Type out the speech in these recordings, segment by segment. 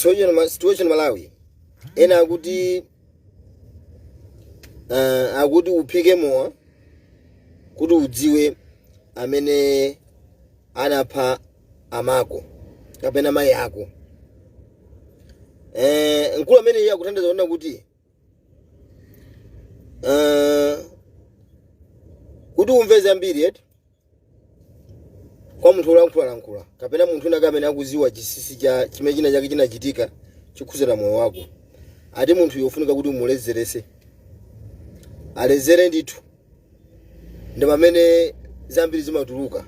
Situation Malawi. Ena akuti akuti uphike mowa kuti udziwe amene anapha amako kapena mayi ako. Mkulu amene iye akuthandiza kuona kuti kuti umve zambiri eti kwa munthu wolankhulalankhula kapena munthu wina amene akuziwa chinsinsi cha chimene china chake chinachitika chikhudzana moyo wako, ati munthu yofunika kuti umulezerese, alezere ndithu, ndi pamene zambiri zimatuluka.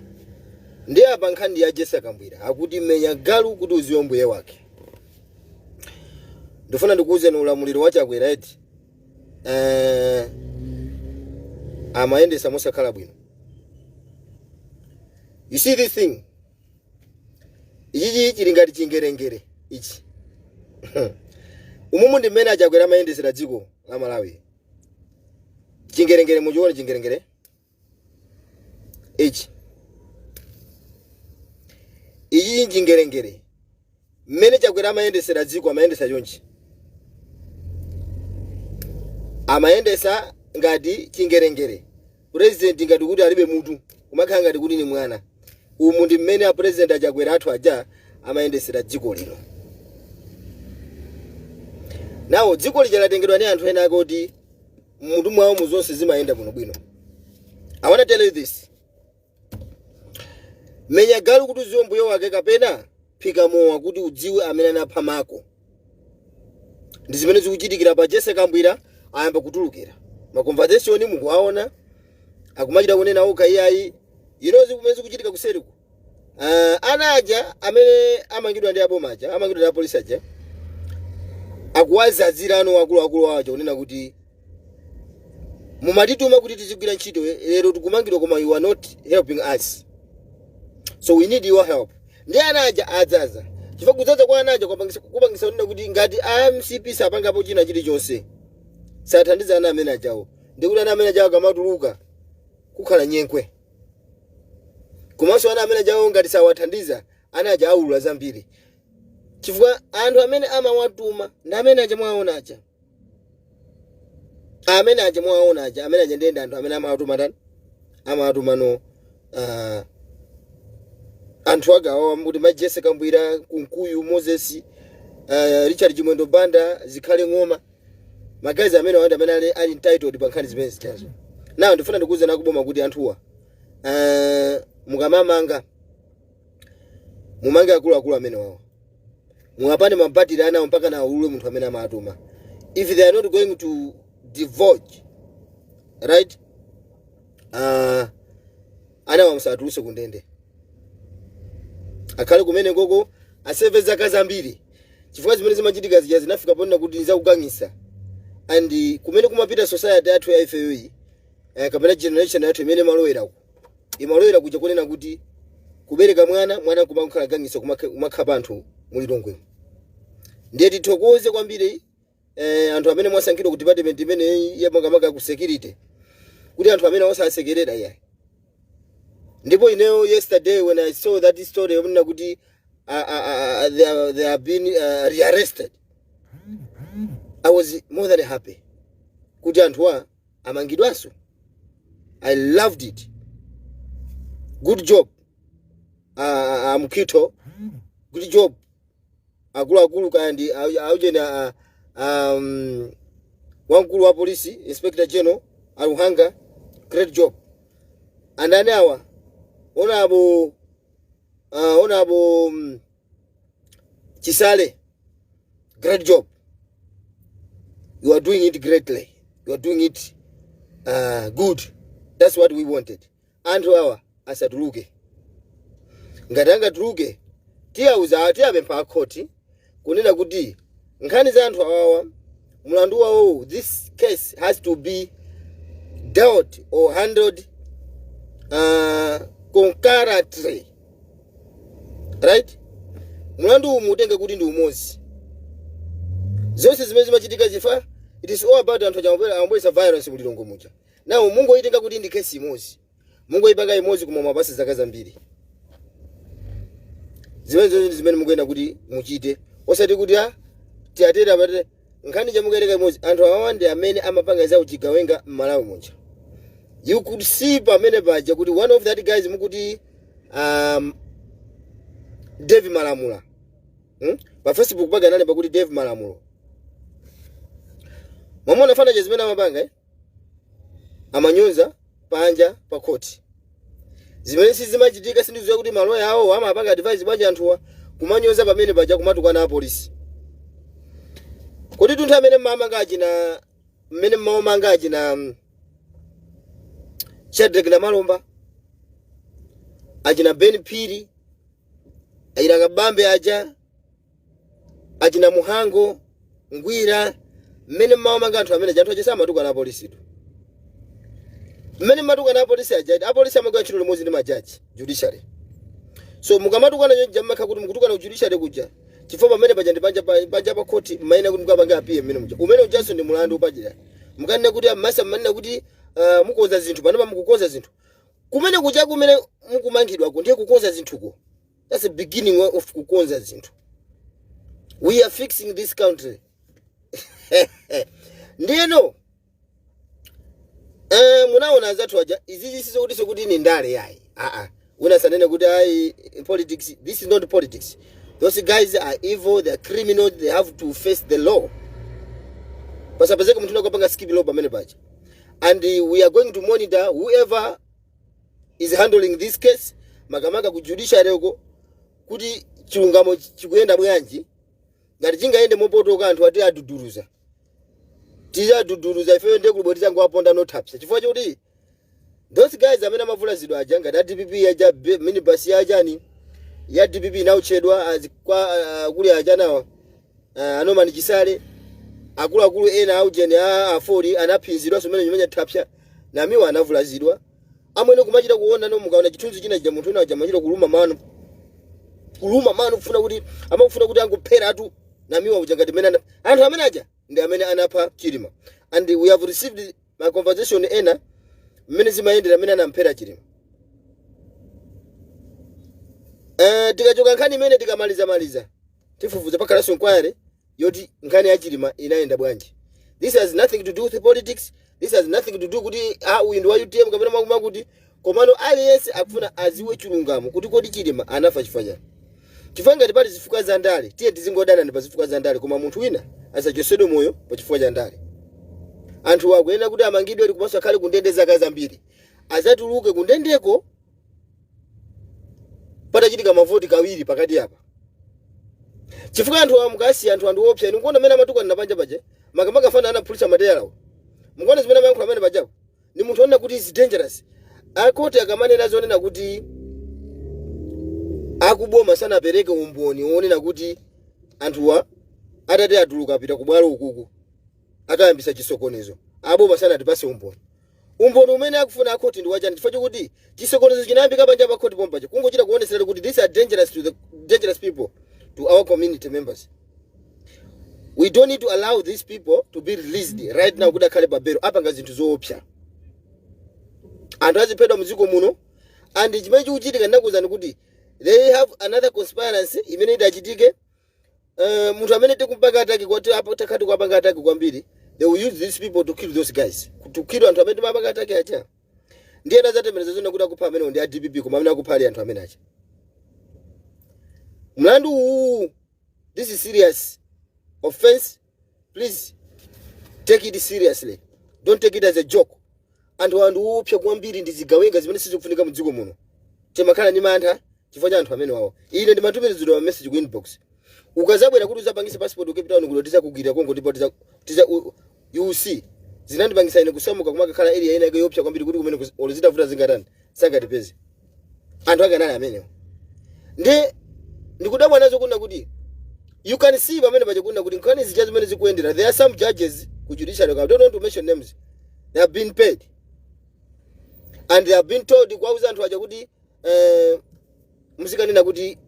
Ndi apa nkhani ya Jesse Kambwira, akuti menya galu kuti uziwe mbuye wake. Ndifuna ndikuwuzeni, ulamuliro wa Chakwera eti amayendesa mosakhala bwino. You see this thing, ichichi chili ngati chingerengere ichi. Umumu ndi mmene aChakwera amayendesera dziko la Malawi. Chingerengere, muchione chingerengere ichi. Ichi chingerengere, mmene Chakwera amayendesera dziko, amayendesa chonchi, amayendesa ngati chingerengere. President ngati kuti alibe mutu, kumakhala ngati kuti ni mwana. Umu ndi mmene a president aChakwera athu aja amayendesera dziko lino. Nawo dziko lija latengedwa ndi anthu ena ake kuti mmutu mwawo mu zonse zimayenda bwinobwino. I wanna tell you this: menya galu kuti udziwe mbuye wake kapena phika mowa kuti udziwe amene anapha mako. Ndi zimene zikuchitikira pa Jesse Kambwira. Ayamba kutulukira ma conversation, mukuwaona akumachita kunena okha iyayi. Zimene zikuchitika kuseriku, ana aja amene amangidwa ndi aboma aja, amangidwa ndi apolisi aja, akuwazazira ano akuluakulu aja kunena kuti mumatituma kuti tizigwira ntchito, lero tikumangidwa koma you are not helping us, so we need your help. Ndi ana aja adzaza, chifukwa kudzaza kwa ana aja kupangisa kunena kuti ngati MCP sapangapo china chilichonse, sathandiza ana amene ajawo, ndikuti ana amene ajawo akamatuluka kukhala nyenkwe. Komanso ana amene ajawo ngati sawathandiza, ana aja aulula zambiri, chifukwa anthu amene amawatuma ndi amene aja mwaona aja, amene aja mwaona aja, amene aja ndiyenda anthu amene amawatuma tani, amawatuma no anthu ake awawa kuti Majese Kambwira, Kunkuyu Moses, Richard Chimwendo Banda, Zikhale Ng'oma, magazi amene wanda amene ali entitled pa nkhani zimene zichazo. Nawo ndifuna ndikuuze nakuboma kuti anthuwa mukamamanga, mumange akuluakulu amene wawa, muwapane mabatiri anawo mpaka na aulule munthu amene amatuma. If they are not going to divulge, right, anawa musatuluse kundende, akhale kumene koko, aseve zaka zambiri, chifukwa zimene zimachitika zija zinafika ponena kuti nzakugangisa. And kumene kumapita society yathu ya ifeyoyi, kapena generation yathu imene imaloweraku, imalowera kuja kunena kuti kubereka mwana, mwana kumakhala gangisa, kumakhapa anthu mulilongwemo. Ndiye tithokoze kwambiri anthu amene mwasankhidwa ku department imeneyi yamakamaka ku security, kuti anthu amene osasekerera iyayi. Ndipo ineyo yesterday when I saw that story yokunena kuti they have been rearrested, I was more than happy kuti anthuwa amangidwanso. I loved it. Good job, Mkito, good job. Akuluakulu kaya ndi aujeni, wamkulu wa polisi, Inspector General Aluhanga, great job. Andani awa, honorable Chisale, great job. You are doing it greatly, you are doing it good. That's what we wanted. Anthu awa asatuluke. Ngati angatuluke, tiyauza, tiyapempha akhoti kunena kuti nkhani za anthu awawa, mlandu wawowu, this case has to be dealt or handled concurrently, right? Mlandu uwu mutenge kuti ndi umodzi, zonse zimene zimachitika zifa, it is all about anthu amabweresa violence mulilongo muja. Now mungoyitenga kuti ndi kesi imodzi, mungoyipanga imodzi, koma mwapase zaka zambiri. Zimene zonse ndi zimene mukuyenda kuti muchite. Osati kuti a tiatere apate nkhani chamukaereka imodzi. Anthu awawa ndi amene amapanga za uchigawenga m'Malawi muja. You could see pamene paja kuti one of that guys mukuti Dave Malamula, Pa Facebook pake analemba kuti Dave Malamulo. Mwamona fana zimene amapanga, eh? Amanyonza panja pa khoti zimene sizimachitika. Sindidziwa kuti maloya awo amapanga advice bwanji anthuwa kumanyoza pamene paja, kumatukwana apolisi. Kodi tunthu amene mmamanga achina, mmene mmawamanga achina Shadrack Namalomba, achina Ben Phiri, achina Kabambe aja, achina Muhango Ngwira, mmene mmawamanga anthu amene anthu aja samatukwana apolisitu. Mmene mmatukwana apolisi aja, apolisi amagwira ntchito limodzi ndi majaji, judiciary. So mukamatukwana chonja mmakha kuti mukutukwana ku judiciary kuja, chifukwa pamene paja ndi panja pa khoti, mmayenera kuti mukapange appeal mmene muja. Umene ujanso ndi mulandu upajira. Mukanena kuti amasa mmanena kuti mukonza zinthu, panopa mukukonza zinthu kumene kuja kumene mukumangidwako, ndiye kukonza zinthuko. That's the beginning of kukonza zinthu. We are fixing this country. Ndiyeno munaona anzathu aja. Izizi sizokuti sokuti ni ndale yayi, aa, wina sanene kuti ayi, politics. This is not politics. Those guys are evil, they are criminals, they have to face the law. Pasapezeke munthu unakapanga skip law pamene paja. And we are going to monitor whoever is handling this case, makamaka ku judiciary uko, kuti chilungamo chikuyenda bwanji. Ngati chingayende mopotoka, anthu ati aduduruza, tizaduduruza ifeyo. Ndiye kulibo tizangowaponda nothapsa, chifukwa chokuti those guys amene amavulazidwa aja, ngati a DPP aja, minibus ya achani ya DPP inauchedwa kwa kuli achanawa anomani Chisale, akuluakulu ena aujeni a afori anaphinzidwa somene nyumenya thapsa. Namiwa anavulazidwa amwene, kumachita kuona no. Mukaona chithunzi china cha munthu wina chamachita kuluma mano, kuluma mano, kufuna kuti amakufuna kuti angopheratu Namiwa uja, ngati mene anthu amene aja ndi amene anapha Chilima. And we have received my conversation ena mmene zimayendera amene anamphera Chilima. Tikachoka nkhani imene tikamaliza maliza tifufuza, pakhalanso inquiry yoti nkhani ya Chilima inayenda bwanji. This has nothing to do with politics. This has nothing to do kuti ah, uyu ndi wa UTM kapena makuti, komano aliyense akufuna aziwe chilungamo kuti kodi Chilima anafa chifukwa chani? Chifukwa ngati pali zifukwa za ndale, tiye tizingodana ndi pa zifukwa za ndale, koma munthu wina asachosedwe moyo pa chifukwa cha ndale. Anthu akuyenera kuti amangidwe komanso akhale kundende zaka zambiri, azatuluke kundendeko patachitika mavoti kawiri pakati apa, chifukwa anthu amukasiya anthu anthu opsa. Inu mukuona amene amatukwana panja paja, makamaka fana anaphulitsa mateyalawo, mukuona zimene amayankhula amene pajapo, ni munthu onena kuti is dangerous. Akoti akamanena zonena kuti akuboma sanapereke umboni wonena kuti anthuwa atati atuluka apita kubwalo ukuku akayambisa chisokonezo, aboma sanatipase umboni. Umboni umene akufuna akhoti ndi wachani? Chifukwa chokuti chisokonezo chinayambika panja pa khoti pompaja, kungochita kuonesera kuti these are dangerous to the dangerous people to our community members. We don't need to allow these people to be released right now kuti akhale pa belo. Apanga zinthu zoopsa, anthu aziphedwa mdziko muno. And chimene chikuchitika, ndinakuwuzani kuti they have another conspiracy imene idachitike. Munthu amene tikumpanga attack kwati apo takhati kuwapanga attack kwambiri, they will use these people to kill those guys, to kill anthu amene timapanga attack aja. Ndiye adazatembereza zona kuti akupha amene ndi a DPP, koma amene akupha ali anthu amene aja. Mlandu uwu, this is serious offense. Please take it seriously, don't take it as a joke. Anthu opsa kwambiri ndi zigawenga zimene sizikufunika mdziko muno. Timakhala ndi mantha chifukwa cha anthu amene wawo. Ine ndimatumizidwa ma message ku inbox: ukazabwera kuti uzapangise passport ku Cape Town kuno, tizakugwira kongo ndipo tiza you will see. Zinandipangisa ine kusamuka kumakakhala area ina yake yopsa kwambiri, kuti kumene olo zitavuta zingatani sangatipeze. Anthu ake anali amenewo. Ndi ndikudabwa nazo kuna kuti you can see pamene paja kuna kuti nkhani zija zimene zikuyendera, there are some judges ku judiciary, I don't want to mention names, they have been paid and they have been told kuwauza anthu aja kuti muzikanena kuti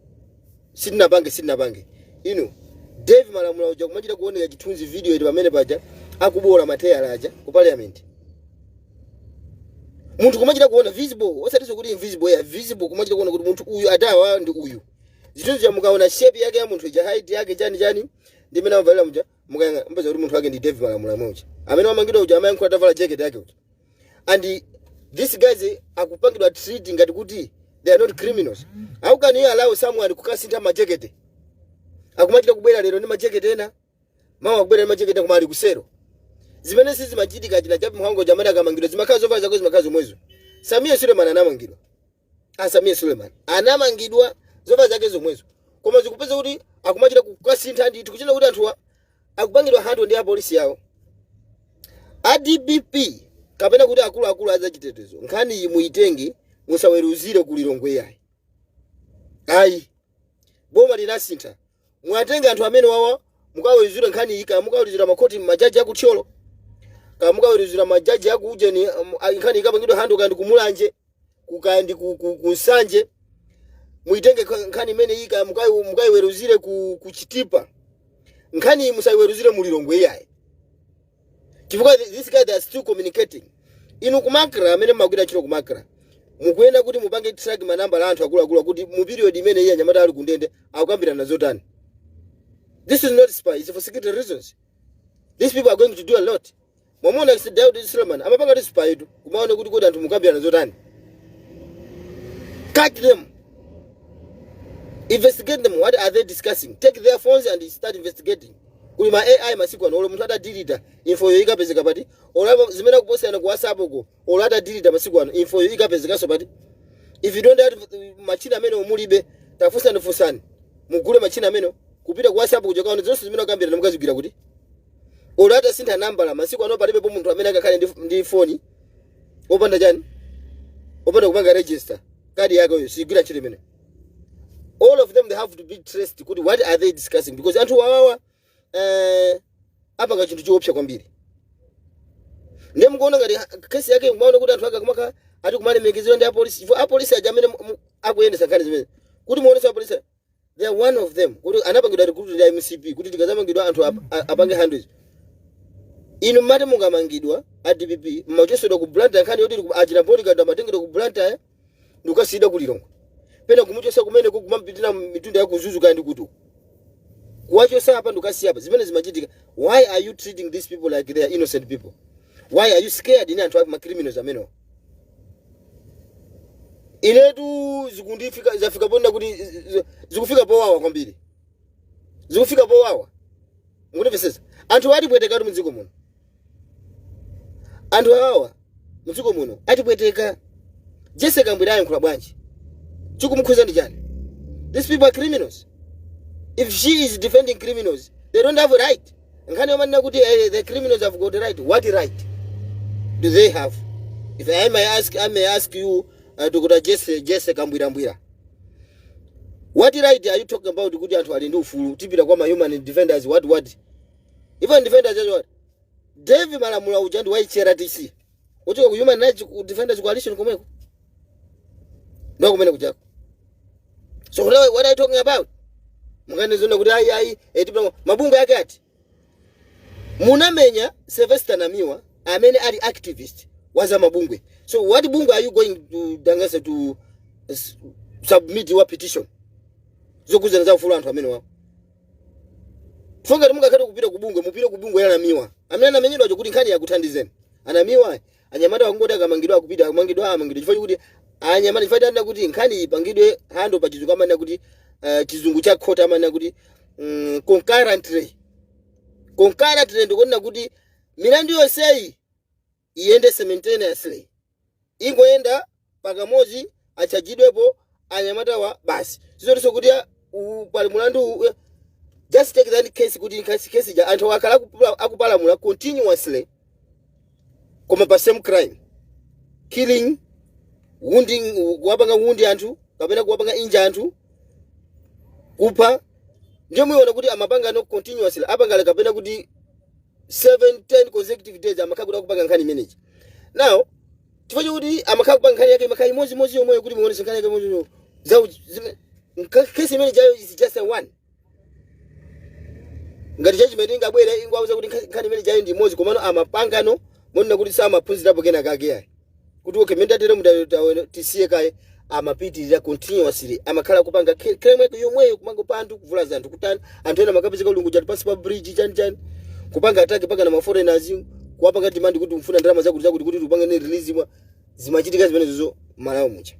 sitinapange, sitinapange. Inu, Dave Malamula uja kumachita kuoneka chithunzi, video ili pamene paja, akubola mateyala aja ku parliament. Munthu kumachita kuona visible, osatinso kuti invisible, yeah, visible, kumachita kuona kuti munthu uyu atawa ndi uyu. Zithunzi ja mukaona shape yake ya munthu ija, height yake, chani chani, ndi imene amavalira muja, mukayang'ana mpeza kuti munthu wake ndi David Malamulo amwe uja amene wamangidwa uja, amayankhula atavala jacket yake uja. And these guys akupangidwa treat ngati kuti they are not criminals. How can you allow someone kukasintha majaketi, akumachita kubwera lero ndi majaketi ena, mawa akubwera ndi majaketi, koma ali kusero? Zimene sizimachitika china chapi Mhango jamani akamangidwa, zimakhala zovala zako zimakhala zomwezo. Samia Suleiman anamangidwa, a Samia Suleiman anamangidwa, zovala zake zomwezo, koma zikupeza kuti akumachita kukasintha ndithu, kuchita kuti anthuwa akupangidwa handle ndi apolisi yawo a DPP kapena kuti akuluakulu azachitetezo. Nkhani iyi muitenge, musaweruzire kulilongwe yayi, ayi. Boma linasintha, mwatenge anthu amene wawa mukaweruzire nkhani iyi, kaya mukaweruzira makhoti, majaji akuthyolo, kaya mukaweruzira majaji aku ujeni, nkhani ikapangidwa handle kaya ndi kumulanje, kaya ndi ku Nsanje. Muitenge nkhani imene iyi, kaya mukayiweruzire ku Chitipa. Nkhani iyi musayiweruzire mulilongwe iyayi, chifukwa this guy, they are still communicating. Inu kuMACRA, amene mmagwira ntchito kuMACRA, mukuyenda kuti mupange track manambala anthu akuluakulu kuti mu period imene iye anyamata ali kundende akukambirana zotani. This is not spy, it's for security reasons. These people are going to do a lot. Mwamuna Daud Suleiman amapanga ti spy tu, kumaona kuti anthu mukambirana zotani. Catch them, investigate them. What are they discussing? Take their phones and start investigating. Kuli ma AI masiku ano. Olo munthu atadelete, info yo ikapezeka pati? Olo zimene akuposiyana ku WhatsApp uko, olo atadelete, masiku ano info yo ikapezekanso pati? If you don't have machine amene mulibe, tafunsani, funsani mugule machine amene kupita ku WhatsApp kuja, kaona zonse zimene akambirana, mukazigwira kuti olo atasintha nambala. Masiku ano palibepo munthu amene angakhale ndi foni opanda chani, opanda kupanga register kadi yake yo, sigwira ntchito imene. All of them, they have to be traced kuti what are they discussing, because anthu wawawa apanga chinthu choopsa kwambiri. Ndiye mukuona ngati kesi yake, mumaona kuti anthu ake akumaka ati kumalemekezedwa ndi apolisi, chifukwa apolisi aja amene akuyendesa nkhani zimene, kuti muonese apolisi, they are one of them kuti anapangidwa recruit ndi MCP kuti tikazamangidwa anthu apange handles. Inu mmati mungamangidwa a DPP, mmachosedwa ku Blantyre, nkhani yoti achina bodyguard amatengedwa ku Blantyre ndikukasiyidwa ku Lilongwe, pena kumuchosa kumene kumapitira mitunda ya kuZuzu kandi kuti kuwachosa apa ndikukasiya apa. Zimene zimachitika, why are you treating these people like they are innocent people? Why are you scared ni anthu ma criminals amenewa? Inetu zikundifika, zafika ponena kuti zikufika powawa kwambiri, zikufika powawa. Mukutimvesesa? Anthu atipwetekatu mdziko muno, anthu awawa mdziko muno atipweteka. Jesse Kambwira ayankhula bwanji? Chikumukhuza ndi chani? These people are criminals. If she is defending criminals, they don't have a right. Nkhani yomanena kuti the criminals have got a right, what right do they have? If I may ask, I may ask you, Dr. Jesse Kambwirambwira, what right are you talking about kuti anthu ali ndi ufulu, tipita kwa ma human defenders, what even defenders as what? David Malamula uja ndi wa HRDC, uchoka ku Human Rights Defenders Coalition komweko, ndo kumene kuchako. So what are you talking about? Mukanizona kuti ayi ayi, tipita mabungwe yake ati munamenya Sylvester Namiwa amene ali activist waza mabungwe. So what bungwe are you going to dangasa to submit your petition zokuzana za ufulu anthu amene wawo? Fongati mungakhale kupita kubungwe, mupite kubungwe ya Namiwa amene anamenyedwa kuti nkhani yakuthandizeni. Anamiwa anyamata akungoti akamangidwa akupita akumangidwa, amangidwa chifukwa chokuti anyamata, chifukwa chanena kuti nkhani ipangidwe handle pa Chizungu amanena kuti Chizungu cha court amanena kuti concurrently. Concurrently ndikunena kuti milandu yonseyi iyende simultaneously, ingoyenda pakamodzi, achajidwepo anyamatawa basi. Sizotinso kuti pali mulandu just take that case kuti case ja anthu akhala akupalamula continuously, koma pa same crime, killing, wounding, kuwapanga wound anthu kapena kuwapanga injure anthu, kupha. Ndiyo muiona kuti amapanga no continuously, apangale kapena kuti 7 10 consecutive days amakhala kuti akupanga nkhani imeneji. Now chifukwa chokuti amakhala kupanga nkhani yake imakhala imodzi yomweyo, kuti muonese nkhani yake imodzi za kesi imene jayo is just a one. Ngati judgment ingabwere, ingwauza kuti nkhani imene jayo ndi imodzi, komano amapangano monena kuti samaphunzirapo kena kake yayi, kuti okay, mene tatere, tisiye kaye. Amapitirira continuously, amakhala kupanga crime yomweyo, kumanga anthu, kuvulaza anthu, kutani. Anthu ena makapezeka ulungu chati pansi pa bridge, chani chani, kupanga attack paka na ma foreigners, kuwapanga demand kuti mfuna ndalama zakuti zakuti kuti upange ne release mwa. Zimachitika zimenezozo Malawi mucha.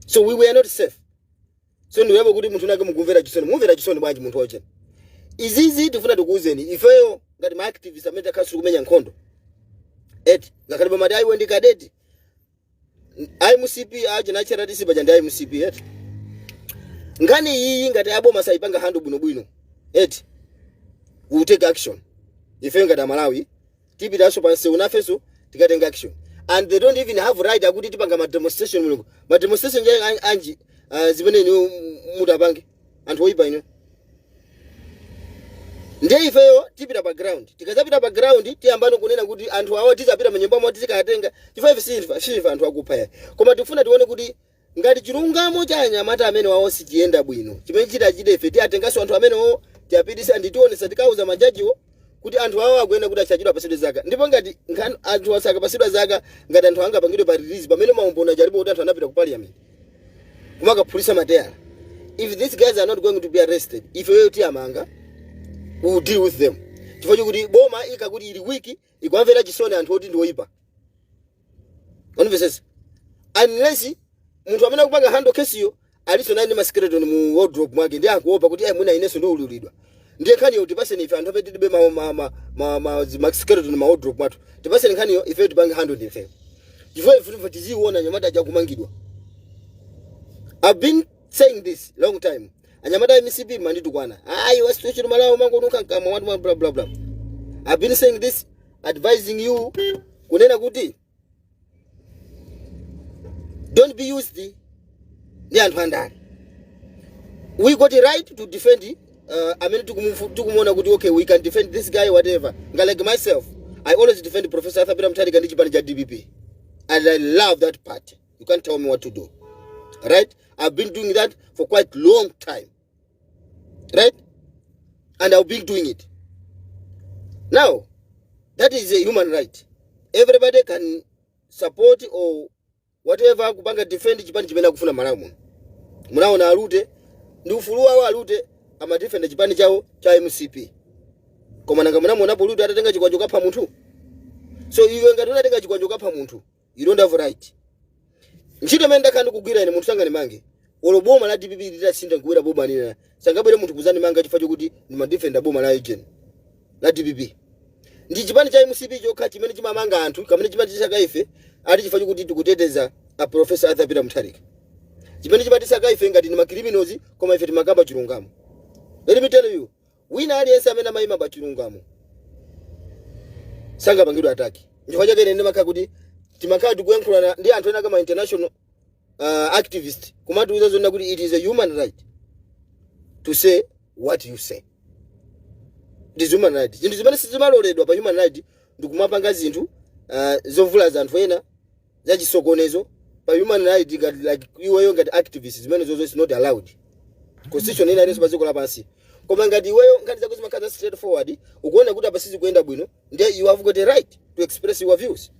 So we were not safe. So ndiwepo kuti munthu nake mukumvera chisoni, mumvera chisoni bwanji munthu wacheni? Izizi tifuna tikuuzeni ifeyo ngati ma activists amene takhala kumenya nkhondo eti. Ngakhale pamati aiwe ndi cadet MCP, aje na HRDC paja ndi MCP eti. Nkhani iyi ngati aboma sayipanga handle bwinobwino eti, we will take action. Ifeyo ngati Amalawi tipitanso pansewu nafenso tikatenga action. And they don't even have right akuti tipanga ma demonstration. Mulungu, ma demonstration anji zimene inu mutapange, anthu oyipa inu? Ndiye ifeyo tipita pa ground. Tikazapita pa ground, tiyambano kunena kuti anthu awa tizapita manyumba mwawo, tizikatenga, chifukwa ife sife anthu akupha ya. Koma tikufuna tione kuti ngati chilungamo cha anyamata amene wawo sichiyenda bwino, chimene chitachite ife, tiyatenganso anthu amenewo, tiyapitisa ndi tionesa, tikauza majajiwo kuti anthu awo akuyenda kuti achachidwa, apasidwe zaka. Ndipo ngati anthu asakapasidwa zaka, ngati anthu angapangidwe pa release pamene maumboni achalipo kuti anthu anapita ku parliament kumakaphulisa mateyala, if these guys are not going to be arrested, ifeyo tiyamanga. We will deal with them, chifukwa chokuti boma ikakuti ili weak, ikumvera chisoni anthu oti ndi oyipa. Onimvesesa? Unless munthu amene akupanga handle kesiyo aliso naye ndi ma skeleton mu wardrobe mwake, ndi akuopa kuti mwina inenso ndiululidwa. Ndiye nkhaniyo tipaseni ife anthu amene tilibe ma skeleton ma wardrobe mwathu. Tipaseni nkhaniyo ife, tipange handle ndi ifeyo, chifukwa ife tiziona anyamata aja kumangidwa. I've been saying this long time. Anyamata MCP manditukwana, ayi wa situation Malawi mangonuka mkamwa watu, blah blah blah. I've been saying this, advising you kunena kuti don't be used ndi anthu andale. We got a right to defend amene tikumuona kuti okay, we can defend this guy, whatever. Nga like myself, I always defend Professor Arthur Peter Mutharika ndi chipani cha DPP, and I love that party. You can't tell me what to do, right? I've been doing that for quite long time, right? And I'll be doing it. Now that is a human right. Everybody can support or whatever, kupanga defend chipani chimene akufuna. Malawi muno munaona alute ndi ufulu wawo, alute amadefenda chipani chawo cha MCP. Koma nanga munamuonapo lute atatenga chikwanje kapha munthu? So iwe ngati unatenga chikwanje kapha munthu, you don't have right. Ntchito imene ndakhala ndikugwira ine, munthu sanganimange. Olo boma la DPP litasintha nkubwera boma lina, sangabwere munthu kuzandimanga chifukwa chokuti ndimadefenda boma la agent la DPP. Ndi chipani cha MCP chokha chimene chimamanga anthu, kamene chimatisaka ife ati chifukwa chokuti tikuteteza a Professor Arthur Peter Mutharika, chimene chimatisaka ife ngati ndi ma criminals. Koma ife timakamba chilungamo. Let me tell you, wina aliyense amene amayima pa chilungamo sangapangidwe attack. Nchifukwa chake ine ndimakhala kuti timakhala tikuyankhulana ndi anthu ena kama international activist, kumatiuza zona kuti it is a human right to say what you say. It is human right. Zinthu zimene sizimaloledwa pa human right ndikumapanga zinthu zovulaza anthu ena, zachisokonezo pa human right. Ngati like iweyo ngati activist, zimene zozo is not allowed, constitution ina ilenso pa dziko lapansi. Koma ngati iweyo nkhani zako zimakhala straight forward, ukuona kuti apa sizikuyenda bwino, ndiye you have got a right to express your views,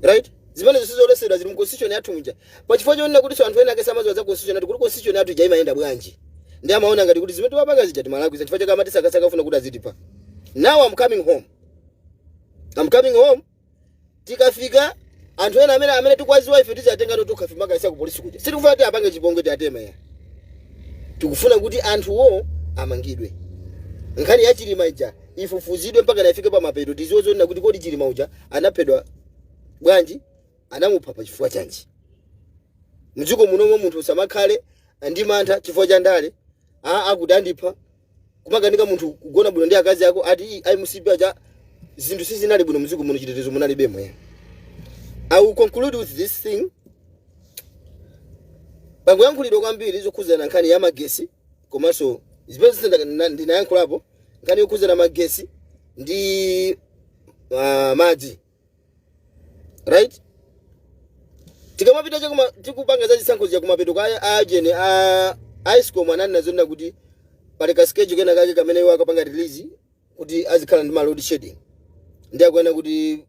right? Zimene zisizoletsedwa, zili mu constitution yathu muja. Pachifukwa chonena kuti so anthu ena ake samadziwa za constitution yathu, kuti constitution yathu ija imayenda bwanji, ndi amaona ngati kuti zimene timapanga zija timalakwitsa. Chifukwa chake amati sakasaka afuna kuti azitipa. Now I'm coming home, I'm coming home. Tikafika, anthu ena amene tikwaziwa ife tizatenga tokha makaisa ku polisi kuja. Sitikufuna kuti apange chipongwe, tiatema ya. Tikufuna kuti anthuwo amangidwe. Nkhani ya Chilima ija ifufuzidwe mpaka naifike pa mapeto, tiziwe zonena kuti kodi Chilima uja anaphedwa bwanji, anamupha pa chifukwa chanji? Mdziko munomo munthu usamakhale ndi mantha chifukwa cha ndale. A akuti andipha, kumakanika munthu kugona bwino ndi akazi ako, ati ayi MCP aja. Zinthu sizinali bwino mdziko muno, chitetezo munalibemo ya. I will conclude with this thing. Pangoyankhulidwa kwambiri zokhuzana nkhani ya magesi, komanso zimene ndinayankhulapo, nkhani yokhuzana magesi ndi madzi, right? Tikamapita chakuma tikupanga za zisankho zija, kumapeto kwa ajene a ESCOM anani nazonena kuti pali ka schedule kena kake kamene iwo akapanga release kuti azikhala ndi ma load shedding, ndi akuena kuti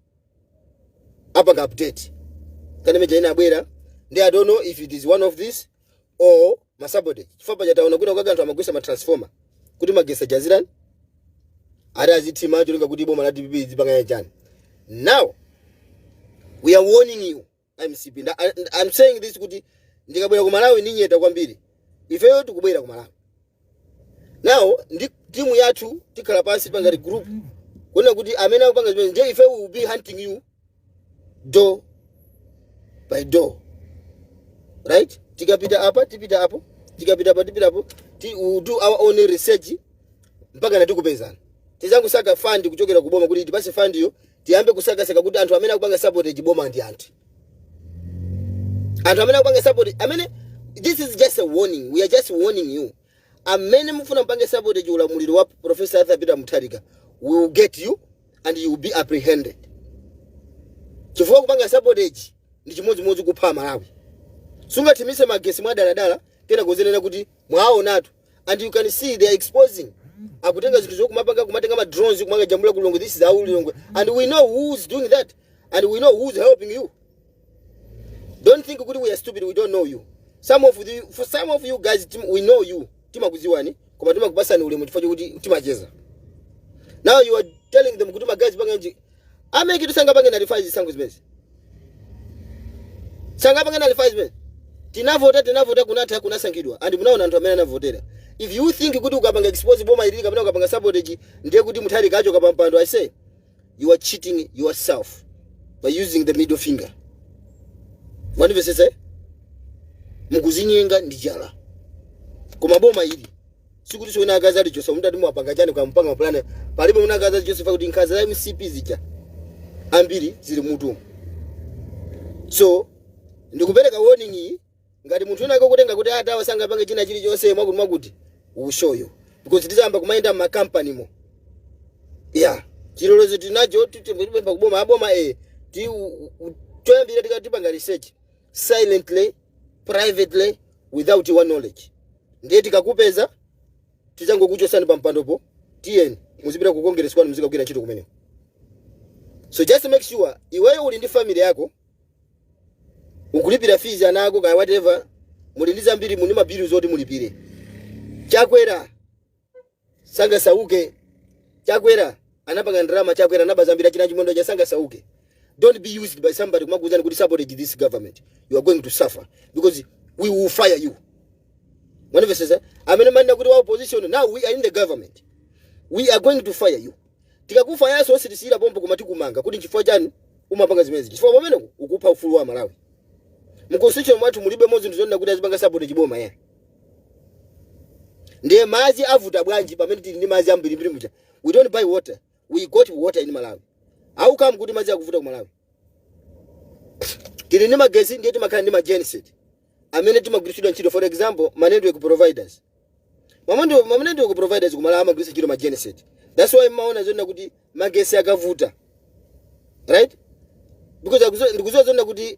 apanga update kane meja ina abwera. Ndi I don't know if it is one of this or ma sabotage, chifukwa paja taona kuti kwake anthu amagwisa ma transformer kuti magesi ajazirani ati azithima, cholinga kuti boma la DPP zipanganya chani. Now we are warning you, MCP. I'm saying this kuti ndikabwera ku Malawi ndinyeta kwambiri. Ifeyo tikubwera ku Malawi now ndi timu yathu, tikhala pansi pangati group kuona kuti amene akupanga zimene, ndiye ife we will be hunting you door by door, right? Tikapita apa, tipita apo, tikapita apa, tipita apo. We will do our own research mpaka natikupezana. Tizangusaka fund kuchokera kuboma kuti tipase fund yo, tiyambe kusakasaka kuti anthu amene akupanga sabotage boma ndi anthu amene akupanga sabotage amene. This is just a warning, we are just warning you. Amene mufuna mpange sabotage ulamuliro wa Professor Arthur Peter Mutharika, we will get you and you will be apprehended, chifukwa kupanga sabotage ndi chimodzimodzi kupha Malawi. Sungathimise magesi mwadaladala kena kuzenena kuti mwaonatu, and you can see they are exposing, akutenga zinthu zokumapanga, kumatenga ma drones kumanga jambula kulongo. This is how Lilongwe, and we know who's doing that and we know who's helping you. Don't think kuti we are stupid, we don't know you. Some of the for some of you guys, we know you, timakuziwani, koma timakupasani ulemu chifukwa chokuti timacheza. Now you are telling them kuti ma guys panga nji a MEC tisangapange nullify zisankho zimezi, sangapange nullify zimezi. Tinavota, tinavota, kunatha, kunasankhidwa, and munaona anthu amene anavotera. If you think kuti ukapanga expose boma ilili kapena ukapanga sabotage ndiye kuti Mutharika achoka pa mpando, I say you are cheating yourself by using the middle finger. Mwandimvetsetsa, eh? Mukuzinyenga ndi chala, koma boma ili sikuti siwina akazi alichosa mutati mwapanga chani, kampanga mapulani, palibe muna akazi alichosa kuti nkhaza za MCP zija ambiri zili mutu. So ndikupereka warning iyi. Ngati munthu wina akutenga kuti atawa sangapange china chilichonse mwakuti mwakuti, we will show you, because tizayamba kumayenda mmakampanimo. Yeah, chilolezo tinacho, tipempha kuboma, aboma ti choyambira tikatipanga research silently, privately, without your knowledge. Ndiye tikakupeza tizangokuchosani pa mpandopo, tiyeni muzipita ku Congress kwanu, muzikagwira ntchito kumeneko. So just make sure iweyo uli ndi family yako, ukulipira fees ana ako kaya whatever, muli ndi zambiri, muli ma bills zoti mulipire. Chakwera sangasauke, Chakwera anapanga ndalama, Chakwera anaba zambiri, achina Chimondo cha sangasauke. Don't be used by somebody kumakuuzani kuti sabotage this government. You are going to suffer because we will fire you. Mwanimvesesa? Amene manena kuti wa opposition, now we are in the government, we are going to fire you. Tikakufayanso sitisiyira pompo, koma tikumanga kuti nchifukwa chani umapanga zimenezi, chifukwa pameneko ukupha ufulu wa Malawi. Mu constitution mwathu mulibe zinthu zonena kuti azipanga sabotage boma ya. Ndiye madzi avuta bwanji pamene tili ndi madzi ambirimbiri muja? We don't buy water, we got water in Malawi. How come kuti madzi akuvuta ku Malawi? Tili ndi magesi, ndiye timakhala ndi ma genset amene timagwiritsidwa ntchito. For example, ma network providers, ma network providers kumalawi amagwiritsa ntchito ma genset. That's why mmaona zonena kuti magesi akavuta, right? Because ndikuziwa zonena kuti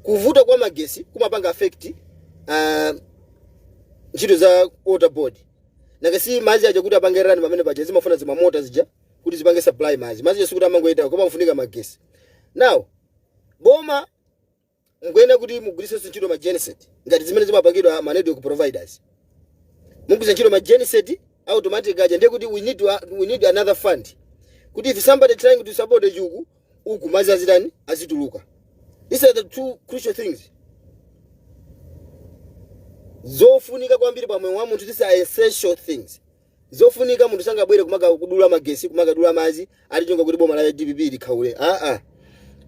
kuvuta kwa magesi kumapanga affect ntchito za water board. Nakasi madzi aja kuti apange run pamene paja zimafuna zimamota zija kuti zipange supply madzi. Madzi sikuti amangoyenda, koma kufunika magesi. Now boma mukuyenda kuti mugwiritsenso ntchito ma genset ngati zimene zimapangidwa ma network providers, mugwiritsa ntchito ma genset automatic aja. Ndiye kuti we need another fund kuti if somebody trying to support uku uku, madzi azitani? Azituluka. These are the two crucial things zofunika kwambiri pa moyo wa munthu. These are essential things zofunika. Munthu sangabwere kumaka kudula magesi, kumakadula madzi atichonga kuti boma la DPP likhaule. Aa,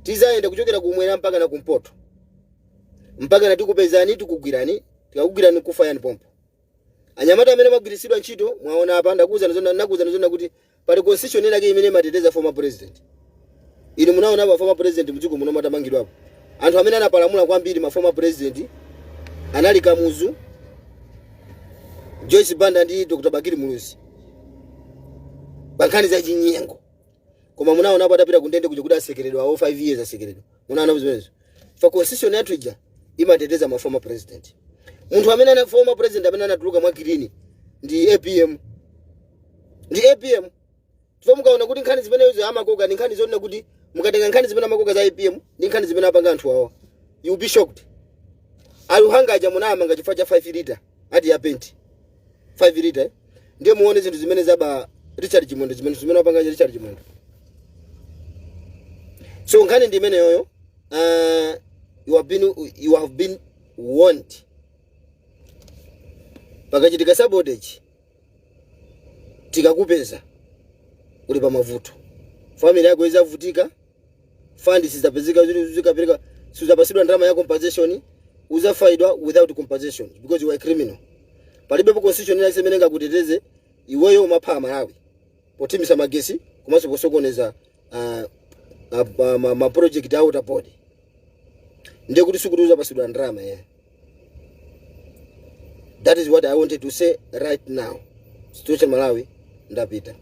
tizayenda kuchokera kumwera mpaka na kumpoto mpaka na tikupezani, tikugwirani. Tikakugwirani, kufayani pompo. Anyamata amene magwiritsidwa ntchito, mwaona apa, ndakuwuzani zona, ndakuwuzani zona kuti pali constitution inake imene imateteza former president. Inu munaona pa former president mdziko muno matamangidwapo, anthu amene anapalamula kwambiri ma former president anali Kamuzu, Joyce Banda ndi Dr. Bakili Muluzi pa nkhani za chinyengo. Koma munaonapo atapita kundende kuja kuti asekeredwa awo 5 years asekeredwa? Munaonapo zimenezo? Fa constitution yathu ija imateteza ma former president. Munthu amene ana former president amene anatuluka mwa clean ndi APM, ndi APM. Chifukwa mukaona kuti nkhani zimenezo amakoka ndi nkhani zonena kuti mukatenga nkhani zimene amakoka za APM ndi nkhani zimene apanga anthu awa, you will be shocked. Aluhanga aja munamanga chifukwa cha 5 liter ati ya penti 5 liter, eh? Ndiye muone zinthu zimene zaba Richard Chimwendo, zimene wapanga Richard Chimwendo. So nkhani ndi imeneyoyo. You have been warned. Pakachitika sabotage, tikakupeza uli pa mavuto, family yako izavutika, fund sizapezeka, zikapereka sizapasidwa ndalama ya compensation, uzafaidwa without compensation because you are a criminal. Palibepo constitution iliyonse imene ingakuteteze iweyo. Umapha Malawi pothimisa magesi komanso posokoneza ma project a water board. Ndiye kuti sikuti uzapasidwa ndalama, yeah. That is what I wanted to say right now. Situation Malawi, ndapita.